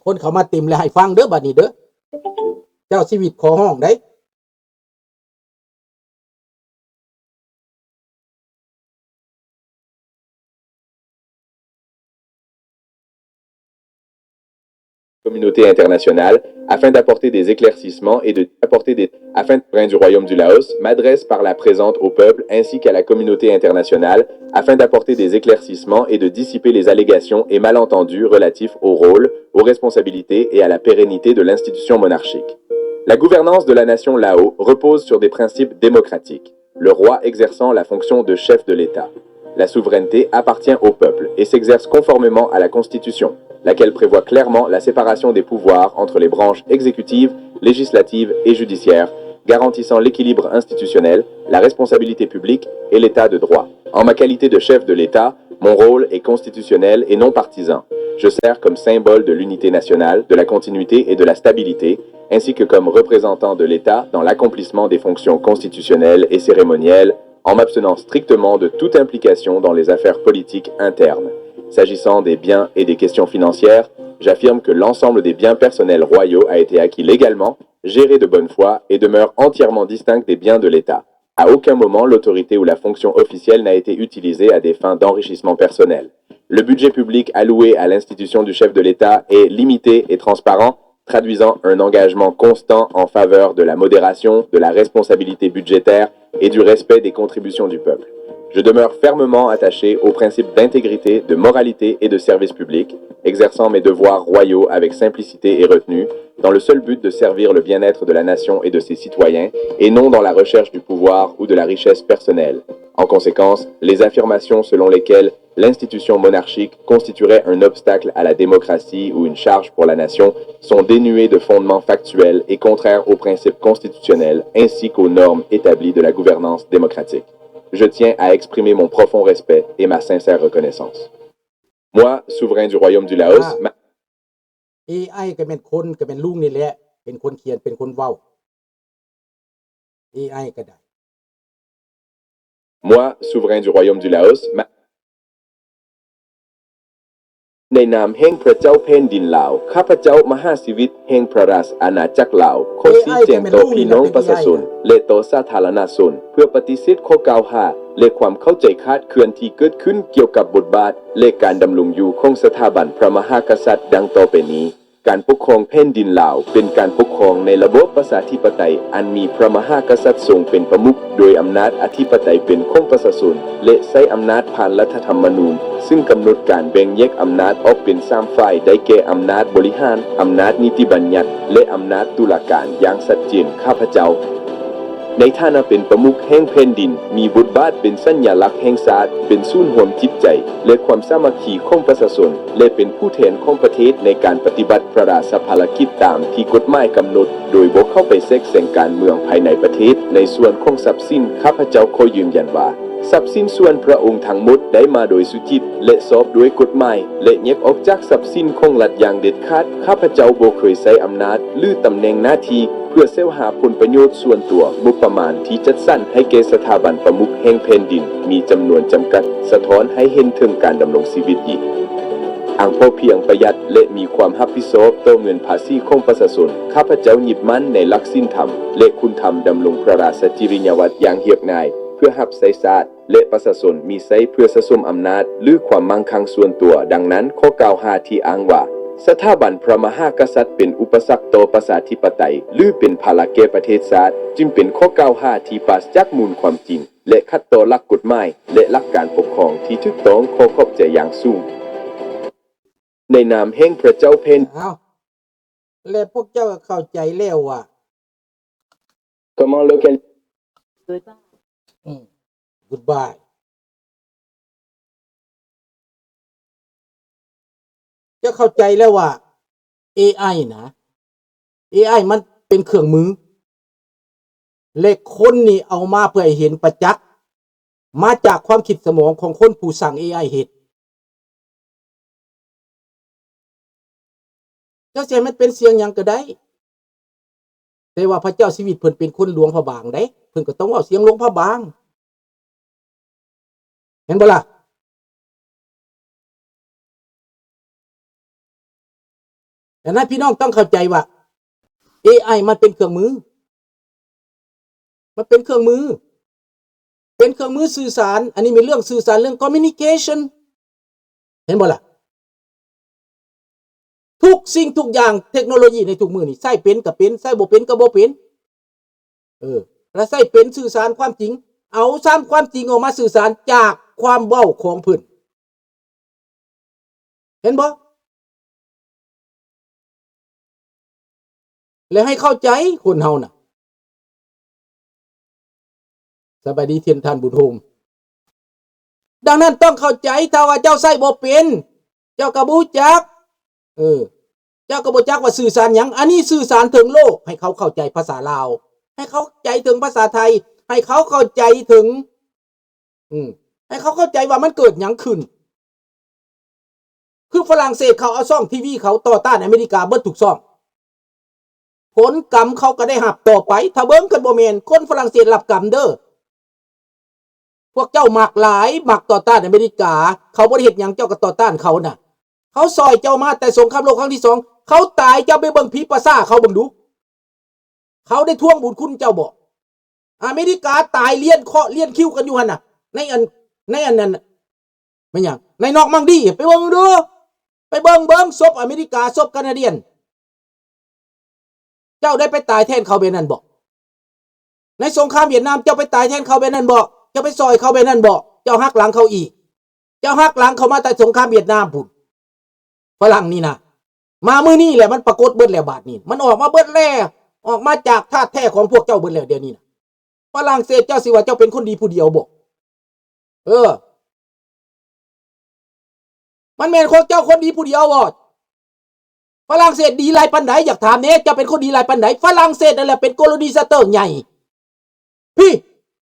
ຄົນເຂົ້າມາເຕັມແລ້ວ ໃຫ້ຟັງເດີ ບັດນີ້ເດີ ເຈົ້າຊີວິດຂໍຮ້ອງໄດ໋. Communauté internationale afin d'apporter des éclaircissements et de apporter des afin du royaume du Laos m'adresse par la présente au peuple ainsi qu'à la communauté internationale afin d'apporter des éclaircissements et de dissiper les allégations et malentendus relatifs au rôle, aux responsabilités et à la pérennité de l'institution monarchique. La gouvernance de la nation Lao repose sur des principes démocratiques, le roi exerçant la fonction de chef de l'État, la souveraineté appartient au peuple et s'exerce conformément à la Constitution, laquelle prévoit clairement la séparation des pouvoirs entre les branches exécutive, législative et judiciaire, garantissant l'équilibre institutionnel, la responsabilité publique et l'état de droit. En ma qualité de chef de l'État, mon rôle est constitutionnel et non partisan. Je sers comme symbole de l'unité nationale, de la continuité et de la stabilité, ainsi que comme représentant de l'État dans l'accomplissement des fonctions constitutionnelles et cérémonielles, en m'abstenant strictement de toute implication dans les affaires politiques internes. S'agissant des biens et des questions financières, j'affirme que l'ensemble des biens personnels royaux a été acquis légalement, géré de bonne foi et demeure entièrement distinct des biens de l'État. À aucun moment, l'autorité ou la fonction officielle n'a été utilisée à des fins d'enrichissement personnel. Le budget public alloué à l'institution du chef de l'État est limité et transparent, traduisant un engagement constant en faveur de la modération, de la responsabilité budgétaire et du respect des contributions du peuple. Je demeure fermement attaché aux principes d'intégrité, de moralité et de service public, exerçant mes devoirs royaux avec simplicité et retenue, dans le seul but de servir le bien-être de la nation et de ses citoyens, et non dans la recherche du pouvoir ou de la richesse personnelle. En conséquence, les affirmations selon lesquelles l'institution monarchique constituerait un obstacle à la démocratie ou une charge pour la nation sont dénuées de fondement factuel et contraires aux principes constitutionnels ainsi qu'aux normes établies de la gouvernance démocratique. Je tiens à exprimer mon profond respect et ma sincère reconnaissance. Moi, souverain du royaume du Laos, ອາ ມາ ເອໄອ ກໍແມ່ນຄົນ ກໍແມ່ນລຸງນີ້ແຫຼະ ເປັນຄົນຂຽນ ເປັນຄົນເວົ້າ ເອໄອ ກໍໄດ້. Moi, souverain du royaume du Laos, ma- ໃນນາມແຫ່ງພຣະເຈົ້າແຜ່ນດິນລາວ, ຂ້າພະເຈົ້າມະຫາຊີວິດແຫ່ງພຣະຣາຊອານາຈັກລາວ ຂໍຊີ້ແຈງຕໍ່ພີ່ນ້ອງປະຊາຊົນ ແລະ ຕໍ່ສາທາລະນະຊົນ ເພື່ອປະຕິເສດຂໍ້ກ່າວຫາ ແລະ ຄວາມເຂົ້າໃຈຄາດເຄື່ອນທີ່ເກີດຂຶ້ນກ່ຽວກັບບົດບາດ ແລະ ການດຳລົງຢູ່ຂອງສະຖາບັນພຣະມະຫາກະສັດ ດັ່ງຕໍ່ໄປນີ້. ການປົກຄອງແຜ່ນດິນລາວເປັນການປົກຄອງໃນລະບອບປະຊາທິປະໄຕ ອັນມີພຣະມະຫາກະສັດຊົງເປັນປະມຸກ, ໂດຍອຳນາດອະທິປະໄຕເປັນຂອງປະຊາຊົນ ແລະ ໃຊ້ອຳນາດຜ່ານລັດຖະທຳມະນູນ, ຊຶ່ງກຳນົດການແບ່ງແຍກອຳນາດອອກເປັນສາມຝ່າຍ ໄດ້ແກ່ ອຳນາດບໍລິຫານ, ອຳນາດນິຕິບັນຍັດ ແລະ ອຳນາດຕຸລາການ ຢ່າງຊັດເຈນ. ຂ້າພະເຈົ້າ ໃນຖານະເປັນປະມຸກແຫ່ງແຜ່ນດິນ, ມີບົດບາດເປັນສັນຍາລັກແຫ່ງຊາດ, ເປັນສູນຮວມຈິດໃຈ ແລະ ຄວາມສາມັກຄີຂອງປະຊາຊົນ ແລະ ເປັນຜູ້ແທນຂອງປະເທດໃນການປະຕິບັດພຣະຣາຊະພາລະກິດຕາມທີ່ກົດໝາຍກຳນົດ, ໂດຍບໍ່ເຂົ້າໄປແຊກແຊງການເມືອງພາຍໃນປະເທດ. ໃນສ່ວນຂອງຊັບສິນ, ຂ້າພະເຈົ້າຂໍຢືນຢັນວ່າ ຊັບສິນສ່ວນພຣະອົງທັງໝົດໄດ້ມາໂດຍສຸຈິດ ແລະ ຊອບດ້ວຍກົດໝາຍ ແລະ ແຍກອອກຈາກຊັບສິນຂອງລັດຢ່າງເດັດຂາດ. ຂ້າພະເຈົ້າບໍ່ເຄີຍໃຊ້ອຳນາດ ຫຼື ຕຳແໜ່ງໜ້າທີ່ ເພື່ອແສວຫາຜົນປະໂຫຍດສ່ວນຕົວ. ງົບປະມານທີ່ຈັດສັນໃຫ້ແກ່ສະຖາບັນປະມຸກແຫ່ງແຜ່ນດິນມີຈຳນວນຈຳກັດ, ສະທ້ອນໃຫ້ເຫັນເຖິງການດຳລົງຊີວິດທີ່ອັງພໍພຽງ, ປະຢັດ ແລະ ມີຄວາມຮັບຜິດຊອບຕໍ່ເງິນພາສີຂອງປະຊາຊົນ. ຂ້າພະເຈົ້າຍຶດໝັ້ນໃນຫຼັກສິນທຳ ແລະ ຄຸນທຳດຳລົງພຣະຣາຊະຈິລິຍາວັດຢ່າງຮຽບງ່າຍ ເພື່ອຮັບໃຊ້ຊາດ ແລະ ປະຊາຊົນ, ມິໃຊ້ເພື່ອສະສົມອຳນາດ ຫຼື ຄວາມມັ່ງຄັ່ງສ່ວນຕົວ. ດັ່ງນັ້ນ, ຂໍ້ກ່າວຫາທີ່ອ້າງວ່າ ສະຖາບັນພຣະມະຫາກະສັດເປັນອຸປະສັກຕໍ່ປະຊາທິປະໄຕ ຫຼື ເປັນພາລະແກ່ປະເທດຊາດ ຈຶ່ງເປັນຂໍ້ກ່າວຫາທີ່ປາສຈາກມູນຄວາມຈິງ ແລະ ຂັດຕໍ່ຫຼັກກົດໝາຍ ແລະ ຫຼັກການປົກຄອງທີ່ຖືກຕ້ອງ. ຂໍຂອບໃຈຢ່າງສູງ. ໃນນາມແຫ່ງພຣະເຈົ້າແຜ່ນ ອ້າວ ແລະ ພວກເຈົ້າກໍເຂົ້າໃຈແລ້ວວ່າ Comment lequel? ອືມ Goodbye. ເຈົ້າເຂົ້າໃຈແລ້ວວ່າ ເອໄອ ນະ ເອໄອ ມັນເປັນເຄື່ອງມື ແລະ ຄົນນີ້ເອົາມາເພື່ອໃຫ້ເຫັນປະຈັກ ມາຈາກຄວາມຄິດສະໝອງຂອງຄົນຜູ້ສ້າງເອໄອເຮັດ. ເຈົ້າຊິໃຫ້ມັນເປັນສຽງຫຍັງກໍໄດ້ ແຕ່ວ່າພະເຈົ້າຊີວິດເພິ່ນເປັນຄົນຫຼວງພະບາງເດ້ ເພິ່ນກໍຕ້ອງເວົ້າສຽງຫຼວງພະບາງ ແມ່ນບໍ່ລະ? ດັ່ງນັ້ນ ພີ່ນ້ອງຕ້ອງເຂົ້າໃຈວ່າ ເອໄອ ມັນເປັນເຄື່ອງມື ມັນເປັນເຄື່ອງມື ເປັນເຄື່ອງມືສື່ສານ. ອັນນີ້ແມ່ນເລື່ອງສື່ສານ ເລື່ອງ communication ເຫັນບໍ່ລະ? ທຸກສິ່ງທຸກຢ່າງ ເທັກໂນໂລຢີໃນທຸກມື້ນີ້ ໃຊ້ເປັນກໍເປັນ ໃຊ້ບໍ່ເປັນກໍບໍ່ເປັນ. ເອີ ແລະໃຊ້ເປັນສື່ສານຄວາມຈິງ ເອົາຊ້ຳຄວາມຈິງອອກມາສື່ສານຈາກຄວາມເວົ້າຂອງເພິ່ນ ເຫັນບໍ່? ແລະໃຫ້ເຂົ້າໃຈຄົນເຮົານະ. ສະບາຍດີທ່ານ ທ່ານບຸນໂຮມ. ດັ່ງນັ້ນຕ້ອງເຂົ້າໃຈ ຖ້າວ່າເຈົ້າໃຊ້ບໍ່ເປັນ ເຈົ້າກໍບໍ່ຮູ້ຈັກ ເອີ ເຈົ້າກໍບໍ່ຈັກວ່າສື່ສານຫຍັງ. ອັນນີ້ສື່ສານເຖິງໂລກ ໃຫ້ເຂົາເຂົ້າໃຈພາສາລາວ ໃຫ້ເຂົ້າໃຈເຖິງພາສາໄທ ໃຫ້ເຂົາເຂົ້າໃຈເຖິງ ອືມ ໃຫ້ເຂົາເຂົ້າໃຈວ່າມັນເກີດຫຍັງຂຶ້ນ. ຄືຝຣັ່ງເສດເຂົາເອົາຊ່ອງທີວີເຂົາຕໍ່ຕ້ານອາເມລິກາເບິດທຸກຊ່ອງ ຜົນກຳເຂົາກໍໄດ້ຮັບຕໍ່ໄປ. ຖ້າເບິ່ງກັນບໍ່ແມ່ນ ຄົນຝຣັ່ງເສດຮັບກຳເດີ້. ພວກເຈົ້າມັກຫຼາຍ ມັກຕໍ່ຕ້ານອາເມລິກາ ເຂົາບໍ່ໄດ້ເຮັດຫຍັງ ເຈົ້າກໍຕໍ່ຕ້ານເຂົານະ. ເຂົາຊ່ອຍເຈົ້າມາແຕ່ສົງຄາມໂລກຄັ້ງທີສອງ ເຂົາຕາຍ ເຈົ້າໄປເບິ່ງຜີປາສາເຂົາເບິ່ງດູ. ເຂົາໄດ້ທວງບຸນຄຸນເຈົ້າບໍ່? ອາເມລິກາຕາຍລຽນເຄາະລຽນຄິວກັນຢູ່ຫັ້ນນະ ໃນອັນ ໃນອັນນັ້ນ ແມ່ນຫຍັງ ໃນນອກມັງດີ ໄປເບິ່ງດູ ໄປເບິ່ງ ເບິ່ງສົບອາເມລິກາ ສົບການາດຽນ ເຈົ້າໄດ້ໄປຕາຍແທນເຂົາແບບນັ້ນບໍ່? ໃນສົງຄາມຫວຽດນາມ ເຈົ້າໄປຕາຍແທນເຂົາແບບນັ້ນບໍ່? ເຈົ້າໄປຊ່ອຍເຂົາແບບນັ້ນບໍ່? ເຈົ້າຫັກຫຼັງເຂົາອີກ ເຈົ້າຫັກຫຼັງເຂົາມາແຕ່ສົງຄາມຫວຽດນາມພຸ້ນ. ຝຣັ່ງນີ້ນະ ມາມື້ນີ້ແຫຼະ ມັນປາກົດເບິດແລ້ວ ບາດນີ້ມັນອອກມາເບິດແລ້ວ ອອກມາຈາກທາດແທ້ຂອງພວກເຈົ້າເບິດແລ້ວ ດຽວນີ້ນະ. ຝຣັ່ງເສດ ເຈົ້າຊິວ່າເຈົ້າເປັນຄົນດີຜູ້ດຽວບໍ່? ເອີ ມັນແມ່ນຂອງເຈົ້າຄົນດີຜູ້ດຽວບໍ່? ຝຣັ່ງເສດດີຫຼາຍປານໃດ? ຢາກຖາມແດ່ ເຈົ້າເປັນຄົນດີຫຼາຍປານໃດ? ຝຣັ່ງເສດນັ້ນແຫຼະເປັນໂກໂລນີຊາເຕີໃຫຍ່ ພີ້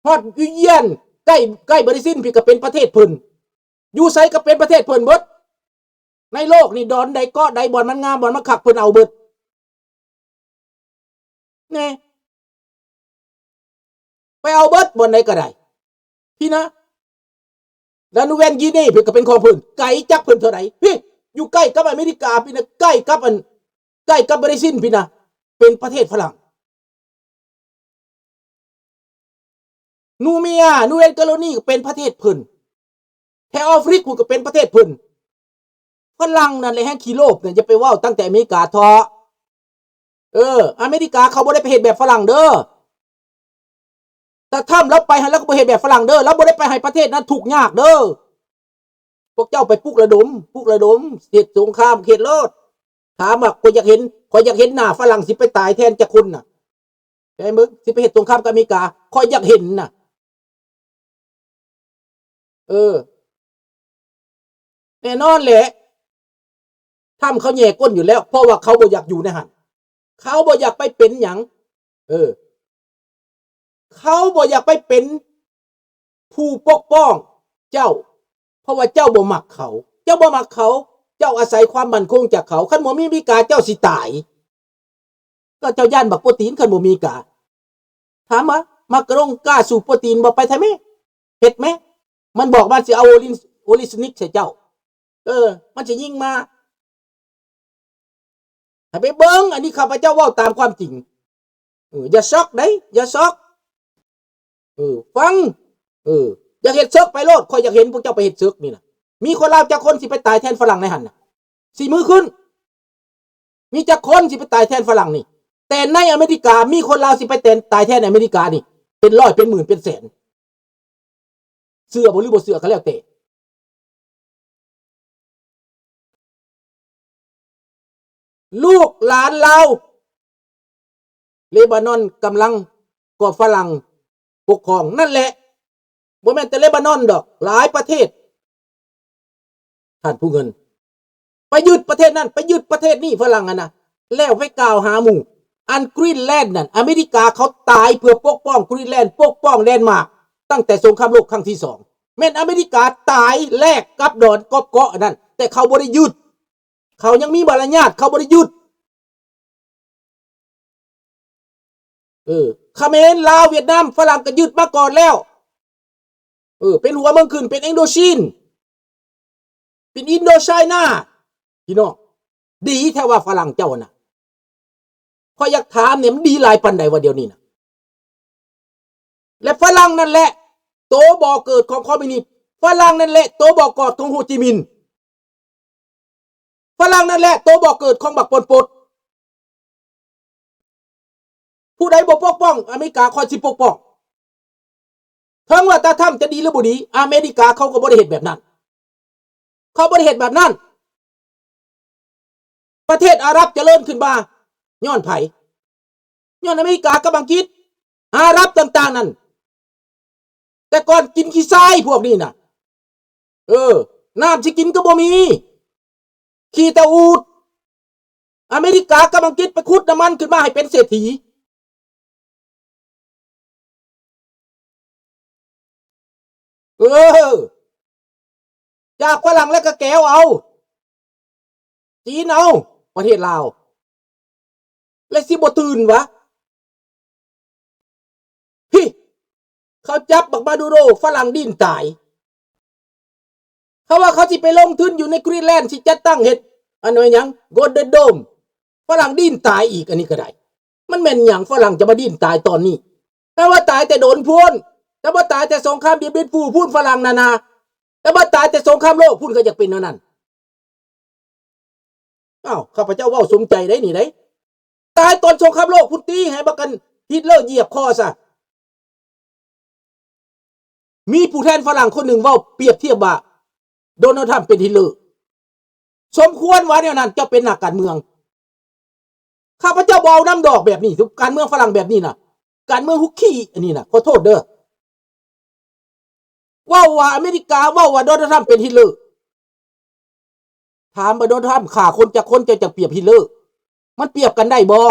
ຮອດຢູ່ຢ້ຽນ ໃກ້ ໃກ້ບຣາຊິນພີ້ກໍເປັນປະເທດເພິ່ນ ຢູ່ໃສກໍເປັນປະເທດເພິ່ນເບິດ. ໃນໂລກນີ້ ດອນໃດເກາະໃດ ບ່ອນມັນງາມ ບ່ອນມັນຄັກ ເພິ່ນເອົາເບິດ ແນ່ ໄປເອົາເບິດ ບ່ອນໃດກໍໄດ້ ພີ້ນະ. ລານູແວນກີນີພີ້ກໍເປັນຂອງເພິ່ນ ໄກຈາກເພິ່ນເທົ່າໃດ ພີ້ ຢູ່ໃກ້ກັບອາເມລິກາ ພີ້ນະ ໃກ້ກັບອັນ ໃກ້ກັບບຣາຊິນພີ້ນະ ເປັນປະເທດຝຣັ່ງ. ນູເມຍ ນູເວນກາໂລນີ ກໍເປັນປະເທດເພິ່ນ ແຖວອາຟຣິກພຸ້ນກໍເປັນປະເທດເພິ່ນ. ຝຣັ່ງນັ້ນແຫຼະແຮ່ງຂີ້ໂລບນະ ຢ່າໄປເວົ້າຕັ້ງແຕ່ອາເມລິກາເທາະ. ເອີ ອາເມລິກາເຂົາບໍ່ໄດ້ໄປເຮັດແບບຝຣັ່ງເດີ້. ຕາທຳລາວໄປຫັ້ນ ລາວກໍບໍ່ເຮັດແບບຝຣັ່ງເດີ້ ລາວບໍ່ໄດ້ໄປໃຫ້ປະເທດນັ້ນທຸກຍາກເດີ້. ພວກເຈົ້າໄປປຸກລະດົມ ປຸກລະດົມ ເຮັດສົງຄາມເຂດໂລດ. ຖາມວ່າ ຂ້ອຍຢາກເຫັນ ຂ້ອຍຢາກເຫັນໜ້າຝຣັ່ງຊິໄປຕາຍແທນຈັກຄົນນະ ແຕ່ເບິ່ງ ຊິໄປເຮັດສົງຄາມກັບອາເມລິກາ ຂ້ອຍຢາກເຫັນນະ. ເອີ ແນ່ນອນແຫຼະ ທຳເຂົາແຍ່ກົ້ນຢູ່ແລ້ວ ເພາະວ່າເຂົາບໍ່ຢາກຢູ່ໃນຫັ້ນ ເຂົາບໍ່ຢາກໄປເປັນຫຍັງ ເອີ ເຂົາບໍ່ຢາກໄປເປັນຜູ້ປົກປ້ອງເຈົ້າ ເພາະວ່າເຈົ້າບໍ່ມັກເຂົາ ເຈົ້າບໍ່ມັກເຂົາ ເຈົ້າອາໄສຄວາມໝັ້ນຄົງຈາກເຂົາ ຄັນບໍ່ມີອາເມລິກາເຈົ້າຊິຕາຍ. ກໍເຈົ້າຢ້ານບັກໂປຕີນ ຄັນບໍ່ມີກາ ຖາມມາ ມາກະລົງກ້າສູ້ໂປຕີນບໍ່? ໄປແທ້ແມ້ ເຮັດແມ້ ມັນບອກມັນຊິເອົາໂອລິນ ໂອລິສນິກໃສ່ເຈົ້າ ເອີ ມັນຊິຍິງມາ ໃຫ້ໄປເບິ່ງ ອັນນີ້ຂ້າພະເຈົ້າເວົ້າຕາມຄວາມຈິງ ເອີ ຢ່າຊັອກເດ້ ຢ່າຊັອກ ເອີ ຟັງ ເອີ ຢາກເຮັດເສິກໄປໂລດ ຂ້ອຍຢາກເຫັນພວກເຈົ້າໄປເຮັດເສິກນີ້ນະ ມີຄົນລາວຈັກຄົນຊິໄປຕາຍແທນຝຣັ່ງໃນຫັ້ນນະ ຊີ້ມືຂຶ້ນ ມີຈັກຄົນຊິໄປຕາຍແທນຝຣັ່ງນີ້ ແຕ່ໃນອາເມລິກາມີຄົນລາວຊິໄປແຕນ ຕາຍແທນອາເມລິການີ້ ເປັນຮ້ອຍ ເປັນໝື່ນ ເປັນແສນ ເຊື່ອບໍ່ ຫຼື ບໍ່ເຊື່ອກໍແລ້ວແຕ່ ລູກຫຼານລາວ ເລບານອນກຳລັງກໍຝຣັ່ງປົກຄອງນັ້ນແຫຼະ ບໍ່ແມ່ນແຕ່ເລບານອນດອກ ຫຼາຍປະເທດ ທ່ານຜູ້ເງິນ ໄປຍຶດປະເທດນັ້ນ ໄປຍຶດປະເທດນີ້ ຝຣັ່ງຫັ້ນນະ ແລ້ວໄປກ່າວຫາໝູ່ ອັນກຣີນແລນນັ້ນ ອາເມລິກາເຂົາຕາຍເພື່ອປົກປ້ອງກຣີນແລນ ປົກປ້ອງແດນມາກ ຕັ້ງແຕ່ສົງຄາມໂລກຄັ້ງທີສອງ ແມ່ນອາເມລິກາຕາຍແລກກັບດອນກອບເກາະນັ້ນ ແຕ່ເຂົາບໍ່ໄດ້ຍຶດ ເຂົາຍັງມີມາລະຍາດ ເຂົາບໍ່ໄດ້ຍຶດ ເອີ ຂະເໝນ ລາວ ຫວຽດນາມ ຝຣັ່ງກໍຍຶດມາກ່ອນແລ້ວ ເອີ ເປັນຫົວເມືອງຂຶ້ນ ເປັນ Indochine ເປັນ Indochina ພີ່ນ້ອງ ດີແທ້ວ່າຝຣັ່ງເຈົ້ານະ. ຂ້ອຍຢາກຖາມແດ່ ມັນດີຫຼາຍປານໃດວະດຽວນີ້ນະ? ແລະຝຣັ່ງນັ້ນແຫຼະໂຕບໍ່ເກີດຂອງຄອມມິວນິດ, ຝຣັ່ງນັ້ນແຫຼະໂຕບໍ່ເກີດຂອງໂຮຈິມິນ, ຝຣັ່ງນັ້ນແຫຼະໂຕບໍ່ເກີດຂອງບັກປອນປົດ. ຜູ້ໃດບໍ່ປົກປ້ອງອາເມລິກາ ຂ້ອຍຊິປົກປ້ອງ. ເຖິງວ່າຕາທຳຈະດີຫຼືບໍ່ດີ ອາເມລິກາເຂົາກໍບໍ່ໄດ້ເຮັດແບບນັ້ນ, ເຂົາບໍ່ໄດ້ເຮັດແບບນັ້ນ. ປະເທດອາຣັບຈະເລີນຂຶ້ນມາຍ້ອນໃຜ? ຍ້ອນອາເມລິກາກັບອັງກິດ. ອາຣັບຕ່າງໆນັ້ນ ແຕ່ກ່ອນກິນຂີ້ຊາຍພວກນີ້ນະ. ເອີ ນ້ຳຊິກິນກໍບໍ່ມີ, ຂີ້ແຕ່ອູດ. ອາເມລິກາກັບອັງກິດໄປຂຸດນ້ຳມັນຂຶ້ນມາໃຫ້ເປັນເສດຖີ. ເອີ ຈາກຝຣັ່ງແລ້ວກໍແກວເອົາ, ຈີນເອົາ, ປະເທດລາວ ແລະຊິບໍ່ຕື່ນຫວາ? ພິ ເຂົາຈັບບັກມາດູໂຣ ຝຣັ່ງດີ້ນຕາຍ. ເຂົາວ່າເຂົາຊິໄປລົງທຶນຢູ່ໃນກຣີນແລນ ຊິຈັດຕັ້ງເຮັດ ອັນວ່າຫຍັງ ໂກລເດີນໂດມ, ຝຣັ່ງດີ້ນຕາຍອີກ. ອັນນີ້ກໍໄດ້ ມັນແມ່ນຫຍັງ ຝຣັ່ງຈະມາດີ້ນຕາຍຕອນນີ້? ແຕ່ວ່າຕາຍແຕ່ດົນພຸ້ນ, ແຕ່ວ່າຕາຍແຕ່ສົງຄາມເດຍວຽດຟູພຸ້ນ ຝຣັ່ງນານາ, ແຕ່ວ່າຕາຍແຕ່ສົງຄາມໂລກພຸ້ນ ກໍຢາກເປັນແນວນັ້ນ. ອ້າວ ຂ້າພະເຈົ້າເວົ້າສົມໃຈໄດ໋ນີ້ໄດ໋, ຕາຍຕອນສົງຄາມໂລກພຸ້ນຕິ ໃຫ້ບັກອັນຮິດເລີຢຽບຄໍຊະ. ມີຜູ້ແທນຝຣັ່ງຄົນໜຶ່ງເວົ້າປຽບທຽບວ່າ ໂດນັລ ທຣຳ ເປັນຮິດເລີ. ສົມຄວນວ່າແນວນັ້ນ, ເຈົ້າເປັນນັກການເມືອງ. ຂ້າພະເຈົ້າບໍ່ເອົານຳດອກແບບນີ້, ການເມືອງຝຣັ່ງແບບນີ້ນະ, ການເມືອງຮຸກຄີ ອັນນີ້ນະ, ຂໍໂທດເດີ້. ເວົ້າວ່າອາເມລິກາ ເວົ້າວ່າໂດນັລ ທຣຳ ເປັນຮິດເລີ. ຖາມວ່າໂດນັລ ທຣຳ ຂ້າຄົນຈັກຄົນ ເຈົ້າຈັ່ງປຽບຮິດເລີ? ມັນປຽບກັນໄດ້ບໍ່?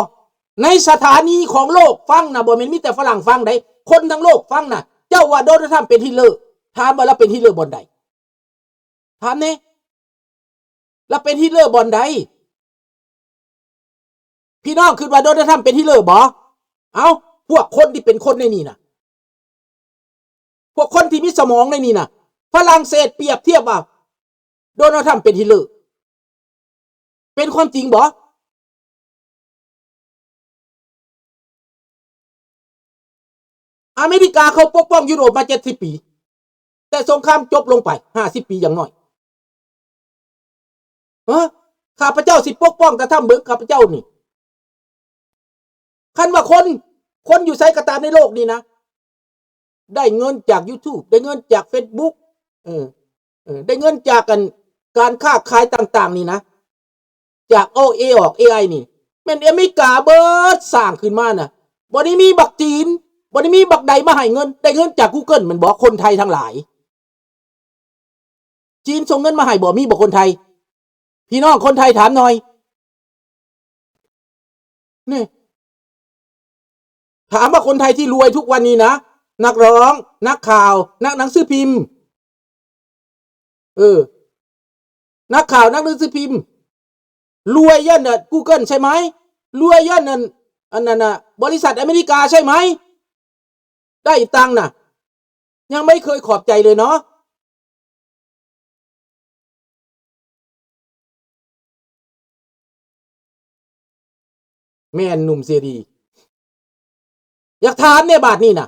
ໃນສະຖານີຂອງໂລກຟັງນະ, ບໍ່ແມ່ນມີແຕ່ຝຣັ່ງຟັງໃດ໋, ຄົນທັງໂລກຟັງນະ, ເຈົ້າວ່າໂດນັລ ທຣຳ ເປັນຮິດເລີ. ຖາມວ່າລາວເປັນຮິດເລີບ່ອນໃດ? ຖາມແດ່. ລາວເປັນຮິດເລີບ່ອນໃດ? ພີ່ນ້ອງຄິດວ່າໂດນັລ ທຣຳ ເປັນຮິດເລີບໍ່? ເອົ້າ, ພວກຄົນທີ່ເປັນຄົນໃນນີ້ນະ, ພວກຄົນທີ່ມີສະໝອງໃນນີ້ນະ, ຝຣັ່ງເສດປຽບທຽບວ່າໂດນັລ ທຣຳ ເປັນຮິດເລີ. ເປັນຄວາມຈິງບໍ່? ອາເມລິກາເຂົາປົກປ້ອງຢູໂຣບມາເຈັດສິບປີ, ແຕ່ສົງຄາມຈົບລົງໄປຫ້າສິບປີຢ່າງໜ້ອຍ. ເອີ ຂ້າພະເຈົ້າຊິປົກປ້ອງຕາທຳເບິ່ງ, ຂ້າພະເຈົ້ານີ້ ຄັນວ່າຄົນ, ຄົນຢູ່ໃສກໍຕາມໃນໂລກນີ້ນະ ໄດ້ເງິນຈາກຢູທູບ, ໄດ້ເງິນຈາກເຟສບຸກ, ເອີ ເອີ ໄດ້ເງິນຈາກ ອັນ ການຄ້າຂາຍຕ່າງໆນີ້ນະ, ຈາກ ເອໄອ ນີ້ ແມ່ນອາເມລິກາເບິດສ້າງຂຶ້ນມານະ. ບໍ່ໄດ້ມີບັກຈີນ, ບໍ່ໄດ້ມີບັກໃດມາໃຫ້ເງິນ, ໄດ້ເງິນຈາກ Google ແມ່ນບໍ່? ຄົນໄທທັງຫຼາຍ ຈີນສົ່ງເງິນມາໃຫ້ບໍ່? ມີບໍ່ຄົນໄທ? ພີ່ນ້ອງຄົນໄທຖາມໜ່ອຍ. ນີ້ ຖາມວ່າຄົນໄທທີ່ລວຍທຸກວັນນີ້ນະ, ນັກຮ້ອງ, ນັກຂ່າວ, ນັກໜັງສືພິມ. ເອີ ນັກຂ່າວ, ນັກໜັງສືພິມ ລວຍຍ້ອນ Google ໃຊ່ໄໝ? ລວຍຍ້ອນ ອັນ ອັນນັ້ນນະ ບໍລິສັດອາເມລິກາໃຊ່ໄໝ? ໄດ້ຕັງນະ ຍັງໄມ່ເຄີຍຂອບໃຈເລີຍເນາະ. ແມ່ນ ໜຸ່ມເສລີ ຢາກຖາມແດ່ບາດນີ້ນະ.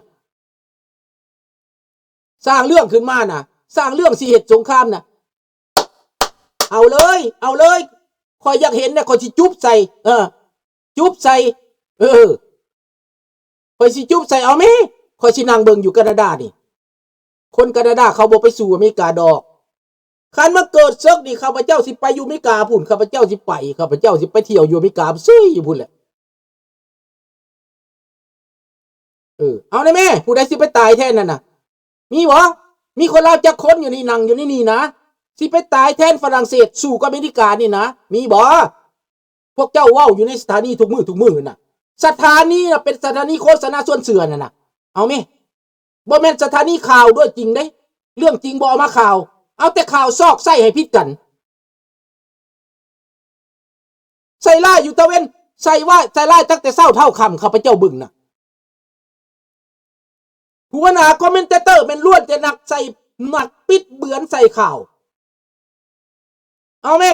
ສ້າງເລື່ອງຂຶ້ນມານະ, ສ້າງເລື່ອງຊິເຮັດສົງຄາມນະ. ເອົາເລີຍ, ເອົາເລີຍ. ຂ້ອຍຢາກເຫັນນະ, ຂ້ອຍຊິຈູບໃສ່. ເອີ ຈູບໃສ່. ເອີ ຂ້ອຍຊິຈູບໃສ່. ເອົາແມ, ຂ້ອຍຊິນັ່ງເບິ່ງຢູ່ການາດານີ້. ຄົນການາດາເຂົາບໍ່ໄປສູ້ອາເມລິກາດອກ. ຄັນມັນເກີດເສິກນີ້ ຂ້າພະເຈົ້າຊິໄປຢູ່ອາເມລິກາພຸ້ນ, ຂ້າພະເຈົ້າຊິໄປ, ຂ້າພະເຈົ້າຊິໄປທ່ຽວຢູ່ອາເມລິກາເຊີຍຢູ່ພຸ້ນແຫຼະ. ເອີ ເອົາແດ່ແມ້, ຜູ້ໃດຊິໄປຕາຍແທນນັ້ນນະ? ມີບໍ່? ມີຄົນລາວຈັກຄົນຢູ່ນີ້ ນັ່ງຢູ່ໃນນີ້ນະ, ຊິໄປຕາຍແທນຝຣັ່ງເສດ ສູ້ກັບອາເມລິການີ້ນະ, ມີບໍ່? ພວກເຈົ້າເວົ້າຢູ່ໃນສະຖານີທຸກມື້ທຸກມື້ນະ, ສະຖານີນະ ເປັນສະຖານີໂຄສະນາຊວນເຊື່ອນັ້ນນະ. ເອົາແມ້, ບໍ່ແມ່ນສະຖານີຂ່າວດ້ວຍຈິງເດ້, ເລື່ອງຈິງບໍ່ເອົາມາຂ່າວ, ເອົາແຕ່ຂ່າວຊອກໃຊ້ໃຫ້ຜິດກັນ. ໃສ່ຮ້າຍຢູ່ຕາເວັນ, ໃສ່ວ່າ ໃສ່ຮ້າຍຕັ້ງແຕ່ເຊົ້າເທົ່າຄ່ຳ, ຂ້າພະເຈົ້າເບິ່ງນະ. ຫົວໜ້າຄອມເມັນເຕເຕີແມ່ນລ້ວນແຕ່ນັກໃສ່, ນັກບິດເບືອນໃສ່ຂ່າວ. ເອົາແມ້,